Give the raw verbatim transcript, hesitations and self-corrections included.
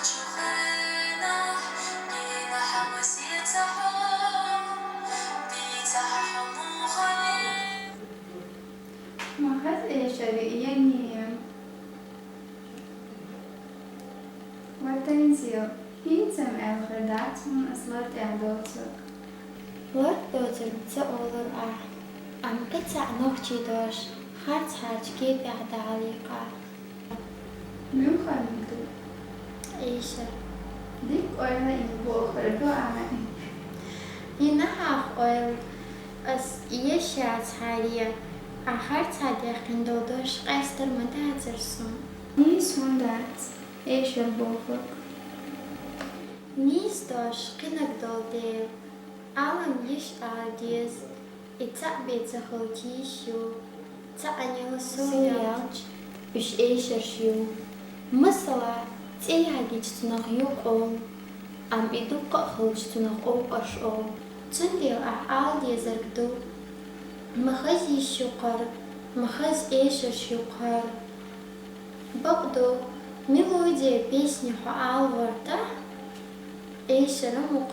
Ма хаза эшар я, я ненан. Ва Танзил, хӀинца-м аьлла хир дац хьуна ас лар тӀехь доцург. Лар доцург ца олура ахь, амма кхин цхьаъ нохчийн дош харц-харц кепехь дӀахьалйикх ахь. Муьлха ханниг ду? Эшар. Дика ойла йина бохург ду ахь. Йина хьох ойла, ас эшац хьаре, ахь харцахьа даьккхина долу дош къаьстар ма дацара суна. Нийса хӀунда дац эшар бохург? Нийса дош кхинаг долу дела, Ӏалам йиш ала деза, и цхьаъ бен ца хилча йиш ю, цхьаъ йина сов яьлча, уьш эшарш ю. Масала, цӀе ягийча цунах юкъ олу, амма и дуккха а хилча цунах овкъаш олу. Цундела ахь ала дезарг ду: ма хаза йиш ю хӀара, ма хаза эшарш ю хӀара. Бакъду, мелоди, песни хьо ала гӀортахь, эшар а ма ю хӀара,